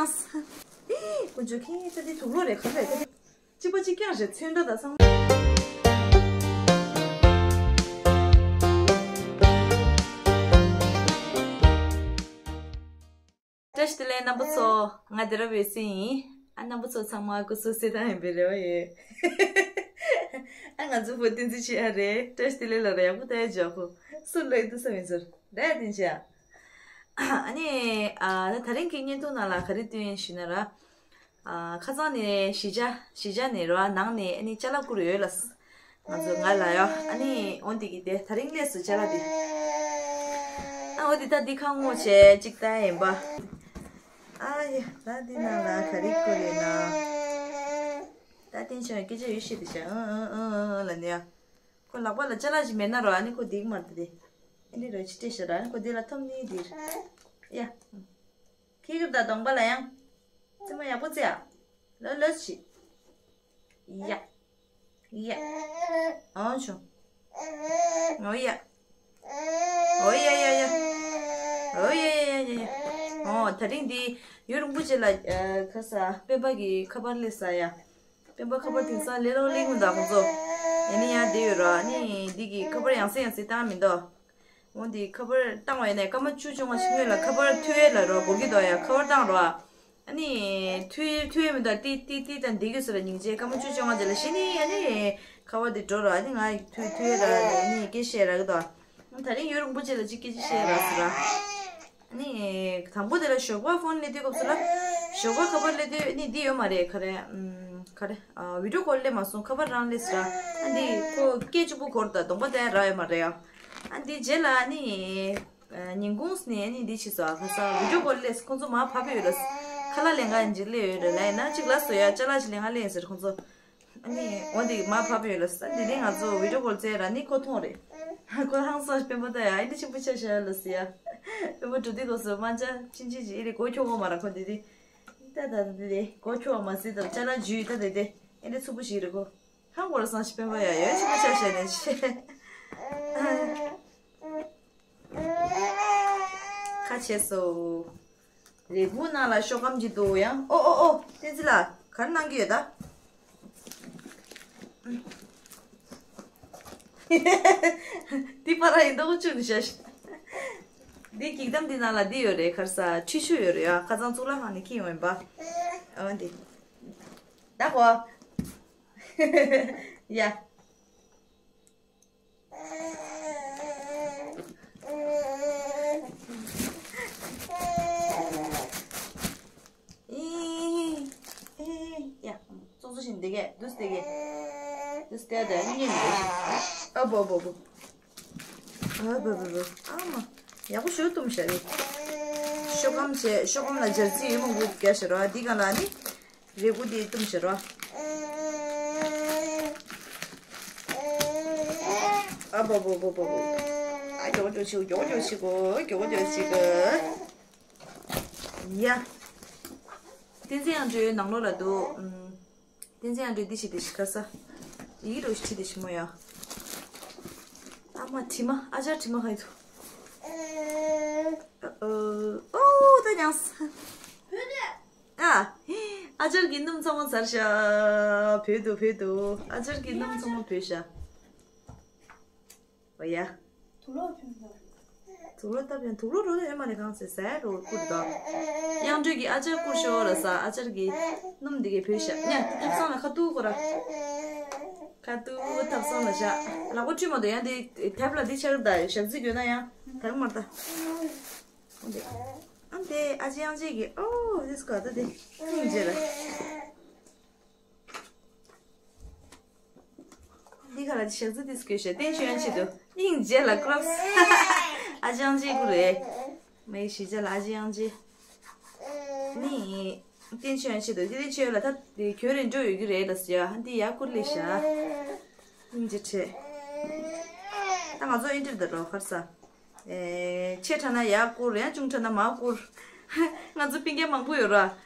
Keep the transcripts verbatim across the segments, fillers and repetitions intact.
དཀོན་མཆོག་མཁྱེན། ད་འདི་དུག་ལོག་རེད། ག་རེ་རེད། གཅིག་པ་གཅིག་རྐྱང་རེད། ཚོན་ཁྲ་དང་ཚང་མ། བཀྲ་ཤིས་བདེ་ལེགས་རྣམ་པ་ཚོ། ང་སྡེ་ར་བའི་སྲིང་ཡིན། ཨ། རྣམ་པ་ཚོ་ཚང་མ་སྐུ་གཟུགས་གསལ་ཐང་ཡིན་པའི་རེ་བ་ཡོད། ཨ། ང་ཚོ་བུ་བསྟན་འཛིན་ཆེ་ཡ་རེད། བཀྲ་ཤིས་བདེ་ལེགས་ལབ་ར། ཡག་པོ་ལྟ་ཡ་འཇོག་གོ། སུ་ལ་ཡི་འདུག་བསམ་ཡིན་ཟེར། རེད། བསྟན་ཆེ་ཡ། ཨ་ནི། ཨ། ད་ད་རིང་གི་བརྙན་ཐུང་ནང་ལ་ག་རེ་སྟོན་ཞུས་ན་ར། ཨ། ཁ་སང་ནས་གཞིས་ཆགས་གཞིས་ཆགས་ནས་ར། ནང་ནས་ཨ་ནི་ཅ་ལག་བསྐུར་ཡོད་ལ། ང་ཚོ་ང་ལ་ཡ། ཨ་ནི་འོ་འདི་གི་དེ་ད་རིང་སླེབས་སོང་ཅ་ལག་དེ། ཨ། འོ་འདི་ད་འདི་ཁ་ངོ་བྱས་གཅིག་ལྟ་ཡིན་པ། ཨ་ཡ། ད་འདི་ནང་ལ་ག་རེ་བསྐུར་ཡོད་ན། ད་བསྟན་ཆེ་ཡ་སྐད་ཆ་ཡོད་ཤེས་དེ་བྱ། ཨ་ཨ་ཨ་ཨ་ལ་ནི་ཡ། ཁོ་ལག་པ་ལ་ཅ་ལག་ཅིག་མེད་ན་རོ། ཨ་ནི་ཁོ་འདི་གི་མར་དེ་དེ། ཨ་ནི་རོ་ཅི་སྤྲད་ཤ་ར། ཨ་ནི་ཁོ་འདི་ལ་འཐམ་ནི་འདིར། ཡ། ཁྱི་གུར་དང་གདོང་པ་ལ་ཡང་། རྩེད་མོ་ཡག་པོ་རྩེ་ཨ། ལོ་ལོ་ཞིག་ཡ། ཡ། ཨང་ཆུང་། ཨོ་ཡ། ཨོ་ཡ་ཡ་ཡ། ཨོ་ཡ་ཡ་ཡ་ཡ་ཡ། ཨོ། ད་རིང་འདི་ཡུན་རིང་པོ་རྗེས་ལ། ཨ། ཁ་ས་སྤེན་པ་གི་ཁ་པར་སླེབས་ས་ཡ། སྤེན་པ་ཁ་པར་དེང་སང་ལས་རོགས་ལས་ངུ་འདུག་ཁོང་ཚོ། ཨ་ནི་ཡ་དེ་ཡོད་ར། ཨ་ནི་འདི་གི་ཁ་པར་ཡང་སེ་ཡང་སེ་བཏང་མི་འདུག་འོ་འདི་ཁ་པར་བཏང་བ་ཡིན་ནའི་སྐར་མ་བཅུ་བཅོ་ལྔ་ཞིག་སྔོན་ལ་ཁ་པར་མཐུད་ཡས་ལ་རོ། འགོར་གི་འདུག་ཡ། ཁ་པར་བཏང་རོ། ཨ་ནི་མཐུད་མཐུད་ཡས་མི་འདུག་ཏི་ཏི་ཏི་དང་འདི་གི་སུ་ལ་སྙིང་རྗེ། སྐར་མ་བཅུ་བཅོ་ལྔ་རྗེས་ལ་གཞི་ནས་ཨ་ནི་ཁ་པར་དེ་འགྲོ་རོ། ཨ་ནི་ང་མཐུད་མཐུད་ཡས་ར། ཨ་ནི་སྐད་བཤད་ར་གི་འདུག་ད་རིང་ཡུན་རིང་པོ་རྗེས་ལ་ཅིག་སྐད་ཆ་བཤད་ར་ཟེར་ར། ཨ་ནི་དང་པོ་དེ་ལ་ཞོགས་པ་ཕོན་སླེབས་དུས་སྐབས་སུ་ལ། ཞོགས་པ་ཁ་པར་སླེབས་དུས་ཨ་ནི་འདི་ཡོད་མ་རེད། ག་རེ། ཨམ། ག་རེ། ཨ། བི་ཌིའོ་ཀོལ་སླེབས་མ་སོང་། ཁ་པར་རང་སླེབས་ཟེར་ར། ཨ་འདི་ཁོ་སྐད་གཅིག་པུ་འགོར་ད་གདོང་པ་བལྟ་ཡ་རག་ཡོད་མ་རེད་ཡ། ཨ་འདི་རྗེས་ལ་ཨ་ནི། ཨ། ཉིན་གུང་ནས་ཨ་ནི་འདི་བྱས་སོང་། ཁ་སང་བི་ཌིའོ་ཀོལ་སླེབས། ཁོང་ཚོ་མར་བབས་ཡོད་ལ། ཁ་ལག་ལེན་ག་ཡིན་ཅིག་སླེབས་ཡོད་རེད་ལ། ཡིན་ན་ཅིག་ལ་སོ་ཡ། ཅ་ལག་ཅིག་ལེན་ག་སླེབས་ཡིན་ཟེར་ཁོང་ཚོ། ཨ་ནི་འོ་འདི་མར་བབས་ཡོད་ལ། ཨ་འདི་ནི་ང་ཚོ་བི་ཌིའོ་ཀོལ་བཙལ་ར། ནི་ཁོ་མཐོང་རེད། ཁོ་ཧང་སང་། སྤེན་པ་ད་ཡ། ཨ་འདི་ཆེན་པོ་ཆ་བཞག་ལ་སི་ཡ། སྤེན་པ་འགྲོ་དུས་སྐབས་སུ་དམར་འབྱར་ཆིན་ཆིན་ཅིག་ཨེ་རེད། གོ་ཁྱོ་གོ་མ་ར་ཁོ་འདི་འདི། ད་ད་འདི་འདི་གོ་ཁྱོ་མ་སྲིད་ད། ཅ་ལག་འཇུས་ད་འདི་འདི་ཨེ་འདི་ཚུགས་པོ་ཞིག་རེད་ཁོ། ཧང་གོ་ར་སང་ཞིག་སྤེན་པ་ཡ་ཡོད་ཆེན་པོ་ཆ་བཞག་ནས་ཆེ། ཁ་ཕྱེ་སོ། རེ་སྒུག་ནང་ལ་ཤོག་སྒམ་གྱི་འདུག་ཡང་། ཨོ་ཨོ་ཨོ། བསྟན་འཛིན་ལགས་ག་རེ་གནང་གི་ཡོད་ད། འདི་པ་ར་ཡིན་མདོག་ཁ་བཅུག་ནས་བཞག་ཤག་འདི་འགྱིག་དམ་འདི་ནང་ལ་འདི་ཡོད་རེད། ག་རེ་ཟ། ཁྲུས་ཆུ་ཡོད་རེད་ཡ། ཁ་སང་གཙུག་ལག་ཁང་ནས་འཁྱེར་ཡོང་ཡིན་པ། ཨོ་འདི། ད་གོ། ཡ། ཨི། ཨི། ཡ། ཙོག་ཙོག་བཞིན་བསྡད་གས། འདུག་སེ་བསྡད་གས། འདུག་སེ་བསྡད་དེ་ཨ་ནི་གཉིད་མི་ཁུག་ཨ་བོ་བོ་བོ། ཨ་བོ་བོ་བོ། ཨ་མ། ཡག་པོ་ཞིག་བཏུམས་བཞག་རེད། ཤོག་སྒམ་བྱས། ཤོག་སྒམ་ལ་འབྱར་རྩི་ཡོད་མང་པོ་རྒྱག་བཞག་ར། འདི་སྒང་ལ་ནི་རེ་སྒུག་འདི་བཏུམས་བཞག་ར། ཨ་བོ་བོ་བོ་བོ་བོ། ཨ་མགྱོགས་མགྱོགས་བྱེད་གོ། མགྱོགས་མགྱོགས་བྱེད་གོ། མགྱོགས་མགྱོགས་བྱེད་གོ། ཡ། བསྟན་འཛིན་དབྱངས་སྒྲོལ་ནང་ལོགས་ལ་འདུག་ཨུམ། བསྟན་འཛིན་དབྱངས་སྒྲོལ་འདི་ཞིག་འདི་ཞིག་ག་ས། ཡིག་རོ་ཞིག་ཁྲིད་དེ་ཞིག་མོ་ཡ། ཨ་མ་དྲི་མ། ཨ་ཅག་དྲི་མ་ཧ་ཡི་འདུག་ཨོ་ཨོ་ད་ཉངས། ཨ། ཨ་ཅག་གི་སྣུམ་ཚང་མ་ཚར་ཤག་བུད་འདུག་བུད་འདུག་ཨ་ཅག་གི་སྣུམ་ཚང་མ་བུད་ཤག་འོ་ཡ། དུག་ལོག་ཐོན་ཐལ། དུག་ལོག་བཏབ་ཡང་དུག་ལོག་རོ་ཡོད་མ་རེད། གང་ཟེར་ཟས་རོ་བསྐུར་དོ། དབྱངས་སྒྲོལ་གྱིས་ཨ་ཅག་བསྐུར་ཤོག་ལ་ས། ཨ་ཅག་གི་སྣུམ་འདི་གའི་བུད་ཤག་ཉ་ཐབ་ཚང་ལ་ཁ་ཐུག་གོ་ར། ཁ་ཐུག་ཐབ་ཚང་ལ་བཞག་ལག་པ་བཀྲུས་མ་འདུག་ཡང་འདི་དེབ་ལ་འདི་ཆགས་ད་ཞག་རྩི་དགོས་ན་ཡང་ད་ག་མར་ད། འོ་འདི། ཨ་འདི་ཨ་ཅེ་དབྱངས་ཅན་གྱིས་ཨོ་འདི་སྐོར་ད་འདི་ཐེངས་རྗེས་ལ། འདི་ག་ལ་ཞག་རྩི་འདི་སྐོར་ཞེས་བསྟན་ཆོས་ཡན་ཆེད་དུ་སྙིང་རྗེ་ལ་སྐུར། ཨ་ཅེ་དབྱངས་ཅན་ཀུ་རེ། མའི་གཞིས་ཆགས་ལ་ཨ་ཅེ་དབྱངས་ཅན། ནི། བསྟན་ཆོས་ཡན་ཆེད་དུ་འདི་བསྟན་ཆོས་ལ་ད་འདི་གྱོད་རེ་འགྲོ་ཡོད་ཀྱི་རེད་ལ་ཟེར་ཡ། འདི་ཡ་སྐུར་ལེ་ཤ། སྙིང་རྗེ་ཆེ། ད་ང་ཚོ་ཨེ་འདྲ་ད་རོ་ཁར་ས། ཨེ། ཆེ་དྲགས་ན་ཡར་བསྐུར། ཡང་ཆུང་དྲགས་ན་མར་བསྐུར། ང་ཚོ་སྤུན་ཀྱག་མང་པོ་ཡོད་ར།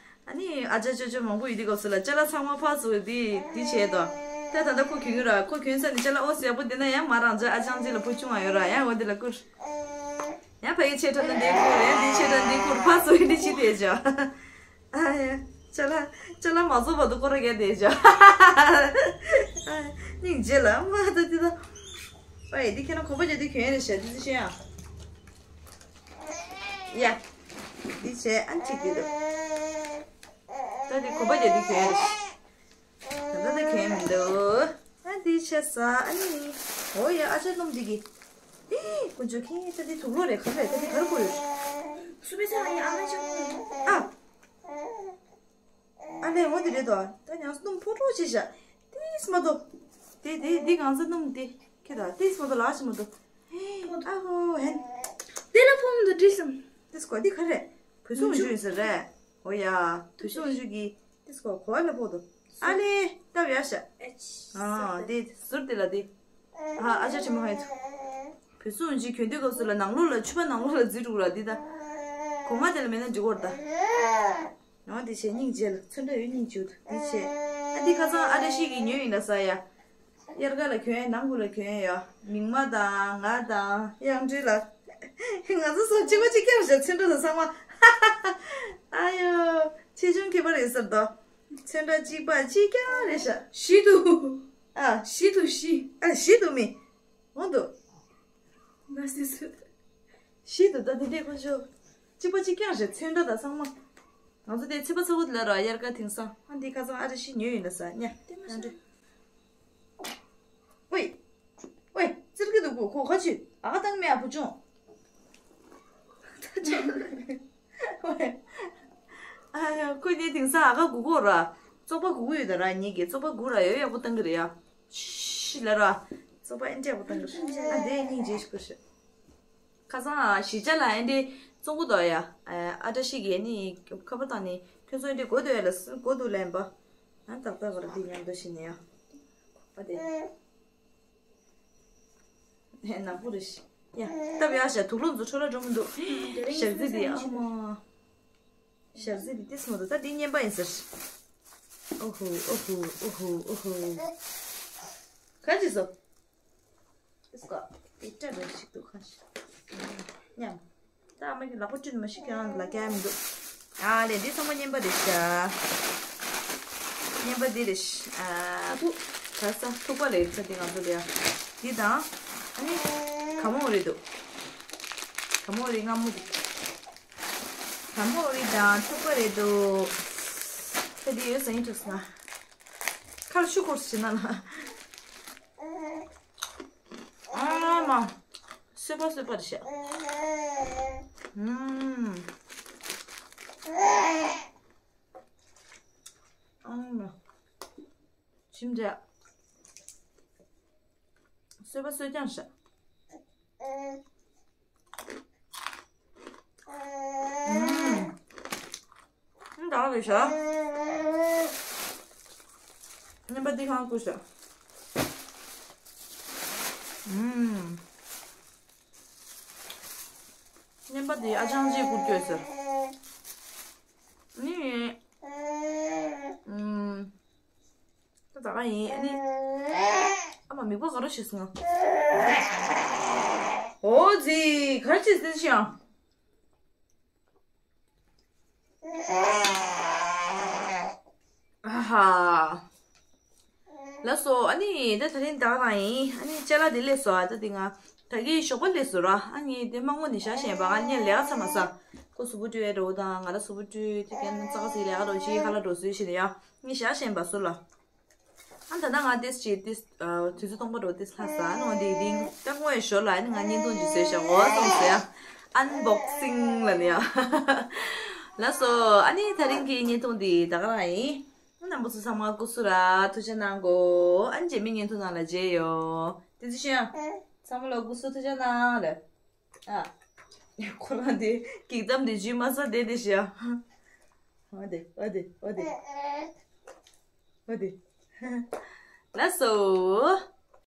ཨ་ནི་ཨ་ཅག་ཅོ་ཅོ་མང་པོ་ཡོད་དུས་སྐབས་སུ་ལ་ཅ་ལག་ཚང་མ་ཕར་ཚུར་འདི་འདི་བྱས་དོ། ད་ད་ལྟ་ཁོ་གྱོན་གྱི་ར། ཁོ་གྱོན་ས་ནས་ཅ་ལག་ཨོ་ཟེར་ཡག་པོ་བསྡད་ན་ཡང་མར་རང་ཅག་ཨ་ཅག་ཅིག་ལ་བུ་ཆུང་བ་ཡོད་ར། ཡང་འོ་འདི་ལ་བསྐུར། ཡང་ཕ་གི་ཆེ་དྲགས་ན་འདི་བསྐུར། ཡང་འདི་ཆེ་དྲགས་འདི་བསྐུར། ཕར་ཚུར་འདི་བྱེད་དེ་ཅག་ཨ་ཡ། ཅ་ལག་ཅ་ལག་མ་བཟོ་བར་དུ་སྐོར་ར་རྒྱག་བསྡད་བྱ། ཨ་ཡ། སྙིང་རྗེ་ལ་མ་ད་དེ་ད། ཨ་ཡ། འདི་ཁྱེད་རང་གོམ་པ་རྒྱག་དུས་གྱོན་ཡ་རེད་ཤག་འདི་ཚོ་ཤེས་ཡ། ཡ། འདི་བྱས་ཨ་ནི་གཅིག་འདི་འདུག་ད་འདི་གོམ་པ་རྒྱག་དུས་གྱོན་ཡ་རེད་ཤག་ད་ལྟ་ད་གྱོན་མི་འདུག་ཨ་འདི་བྱས་ཟ་ཨ་ནི། འོ་ཡ། ཨ་ཅག་སྣུམ་འདི་གི། ཨེ། དཀོན་མཆོག་མཁྱེན། ད་འདི་དུག་ལོག་རེད། ག་རེ་རེད། ད་འདི་ག་རེ་བསྐུར་ཡོད། སུ་པེ་ས་ཡ་ཨ་མ་ཅག་ཨ། ཨ་ལས་འོ་དེ་རེད་དོ། ད་ཉང་སྣུམ་ཕོ་ཁྲོ་ཆེ་ཤག་ཏིས་མ་དོ། དེ་དེ་འདི་གང་ཚ་སྣུམ་དེ། ཁྱེད་ད་ཏིས་མ་དོ་ལག་ཤི་མ་དོ། ཨ་ཧོ་ཧན། དེ་ལ་ཕོ་མ་དོ་དྲིས་སམ། ཏིས་གོ་འདི་ག་རེ། བུ་སུ་འཇུ་ཡིན་ཟེར་རེད། འོ་ཡ། བུ་སུ་འཇུ་གི། ཏིས་གོ་གོ་ཨ་ལ་ཕོ་དོ། ཨ་ལས་སྟབས་ཡག་ཤག་ཨ་དེ་ཟུར་དེ་ལ་དེ། ཨ་ཨ་ཅག་ཆེན་མོ་ཧ་ཡ་ཚུ། བུ་སུ་འཇུ་གྱོན་དུས་སྐབས་སུ་ལ་ནང་ལོགས་ལ་ཕྱུ་པ་ནང་ལོགས་ལ་འཛུལ་འགྲོ་ར་འདི་ད། གོང་མ་དེ་ལ་མེད་ན་འཇུ་གོ་ར་ད། ཡང་དེ་བྱས་སྙིང་རྗེ་ལ་ཚོན་ཁྲ་ཡོད་སྙིང་རྗེ་འདུག་འདི་བྱས། ཨ་འདི་ཁ་སང་ཨ་བཀྲ་ཤིས་ཀྱིས་ཉོས་ཡིན་ལ་ས་ཡ། དབྱར་ཁ་ལ་གྱོན་ཡ་ནང་ཁུལ་ལ་གྱོན་ཡ་ཡ། མིག་མ་དང་ང་དང་གཡང་སྒྲོལ་ལ། ང་ཚོ་སོ་གཅིག་པ་གཅིག་རྐྱང་རེད་ཤག་ཚོན་ཁྲ་དང་ཚང་མ། ཨ་ཡོ། ཆེ་ཆུང་ཁྱད་པར་ཡོད་ས་རེད་དོ། ཚོན་ཁྲ་གཅིག་པ་གཅིག་རྐྱང་རེད་ཤག་ཞིག་ཏུ། ཨ་ཞིག་ཏུ་ཞི། ཨ་ཞིག་ཏུ་མི། འོང་དུ། ང་སི་སུ། ཞིག་ཏུ་ད་དེ་འདྲས་ཁོ་ཤོ། གཅིག་པ་གཅིག་རྐྱང་རེད་ཚོན་ཁྲ་དང་ཚང་མ། ང་ཚོ་དེ་ཚེས་པ་ཚ་བོ་དེ་ལ་ར་དབྱར་ཁ་དེང་སང་ཨ་འདི་ཁ་སང་ཨ་ར་ཤི་ཉོས་ཡིན་ལ་ས་ཉ། དེ་མ་ཡང་འདྲ། ཨོའི། ཨོའི། ཙིར་གི་འདུག་གོ་ཁོ་ཁ་ཆུ་ཨ་ཁ་བཏང་མེད་ཨ་བུ་ཆུང་། ཨོའི། ཨ་ཡ་ཁོ་ནི་དེང་སང་ཨ་ཁ་གུ་གོ་ར། བཙོག་པ་གུ་གུ་ཡོད་ད་ར་ཉིད་ཀྱི་བཙོག་པ་གུ་ར་ཡོད་ཡག་པོ་བཏང་གི་རེད་ཡ། ཤི་ལ་ར། བཙོག་པ་ཨེ་འདྲ་ཡག་པོ་བཏང་གི་རེད་ཨ་དེ་སྙིང་རྗེ་ཞིག་གོ་ཤི། ཁ་སང་ཨ་གཞིས་ཆགས་ལ་ཨེ་འདྲ་བཙོག་གུ་དོ་ཡ། ཨ་བཀྲ་ཤིས་ཀྱི་ནི་ཁ་པར་བཏང་ནི་ཁྱོད་ཚོ་ཨེ་འདྲ་གོ་དོ་ཡ་ལ་སུ་གོ་དུ་ལན་པ། ཨ་ཏག་ཏག་བར་དེ་མཉམ་དུ་ཤི་ནི་ཡ། ཨ་དེ། ཧེ་ནག་པོ་རེད་ཤི། ཡ། སྟབས་ཡག་ཤག་དུག་ལོག་ཚོ་འཕྲོ་བརླག་འགྲོ་མི་འདུག་ཞག་རྩི་དེ་ཨ་མ། ཞག་རྩི་དེ་ཏིས་མ་འདུག་ད་འདི་བརྙན་པ་ཡིན་ཟེར། ཨོ་ཧོ་ཨོ་ཧོ་ཨོ་ཧོ་ཨོ་ཧོ། ག་ཅི་བཟོ། ཏིས་ཀ་ཏི་ཏྲ་རེ་ཞིག་འདུག་ག་ཤི། མཉམ། ད་ཨ་མ་གི་ལག་པ་བཀྲུས་ནས་མ་ཤི་ཁྱེད་རང་ལ་ཀྱ་མི་འདུག་ཨ་ལས་འདི་ཚང་མ་བརྙན་པ་རེད་ཤག་བརྙན་པ་འདི་རེད་ཤག་ཨ་བུ། ག་ས་ཐུག་པ་ལས་ས་འདི་ང་ཚོ་ལ་ཡ། འདི་དང་། ཨ་ནི། ག་མོ་རེད་འདུག་ག་མོ་རེད་སྔ་མོ་འདི། ག་མོ་རེད་དང་ཐུག་པ་རེད་འདུག་ཁ་འདི་ཡོད་ས་ཡིན་ཐུག་སོང་ང་། ཁར་ཤུ་འཁོར་ཞིག་ན་ལ། ཨ་མ། སོས་པ་སོས་པ་རེད་ཤག་ཨུམ། ཨ་མ། ཁྱིམ་འདྲ། སོས་པ་སོས་ཀྱང་ཤག་ཨུམ། ཨ་ད་རེད་ཤག་བརྙན་པ་འདི་གང་བསྐུར་ཤག་ཨུམ། བརྙན་པ་འདི་ཨ་ཅང་ཅིག་བསྐུར་སྐྱོད་ཟེར། ནི། ཨུམ། ད་ད་ག་ཡིན་ཨ་ནི། ཨ་མ་མིག་པ་ག་རེ་བྱས་སོང་ང་། འོ་ཙི་ག་རེ་བྱས་ཟེར་ཤི་ཡང་། ཨ་ཧ། ལགས་སོ། ཨ་ནི་ད་ད་རིང་ད་ག་རང་ཡིན། ཨ་ནི་ཅ་ལག་འདི་སླེབས་སོང་། ཨ་ད་འདི་ང་ད་གི་ཞོགས་པ་སླེབས་སོང་ར། ཨ་ནི་དེ་མ་དངོས་ནས་བཞག་བཞིན་པ་ང་གཉིས་ལས་ཀ་ཚར་མ་ས། ཁོ་གཟུགས་པོ་བཀྲུས་ཡས་འགྲོ་དང་ང་ལ་གཟུགས་པོ་བཀྲུས་དེ་གན་ཙག་ཙིག་ལས་ཀ་འགྲོ་ཅི་ཧ་ལ་འགྲོ་སུས་ཤི་ནས་ཡ་གཉིས་བཞག་བཞིན་པ་སུ་ལ། ཨ་ད་ན་ང་ཏེས་ཅི་ཏེས་དུས་ཚོད་སྟོང་པ་འགྲོ་ཏེས་ལྷ་ས་ཨ་ནོ་འདི་རིང་ད་དངོས་ཞོར་ལ་ཨ་ནི་ང་བརྙན་ཐུང་ཅིག་བཟོས་བཞག་འོ་སོང་ཟེར་ཡ། ཨན་བོག་སིང་ལ་ནི་ཡ། ལགས་སོ། ཨ་ནི་ད་རིང་གི་བརྙན་ཐུང་འདི་ད་ག་རང་ཡིན། རྣམ་པ་ཚོ་ཚང་མ་སྐུ་གཟུགས་ར་ཐུགས་རྗེ་གནང་གོ་ཨ་ནི་རྗེས་མའི་བརྙན་ཐུང་ནང་ལ་མཇལ་ཡོང་། ཏེ་ཙི་ཤོད་ཡ། ཚང་མ་ལ་སྐུ་གཟུགས་ཐུགས་རྗེ་གནང་ལ། ཨ། ཁོ་རང་དེ་གེགས་གཏམ་དེ་ཇུས་མ་ས་དེ་དེ་ཤི་ཡ། འོ་དེ་འོ་དེ་འོ་དེ། འོ་དེ། ལགས་སོ།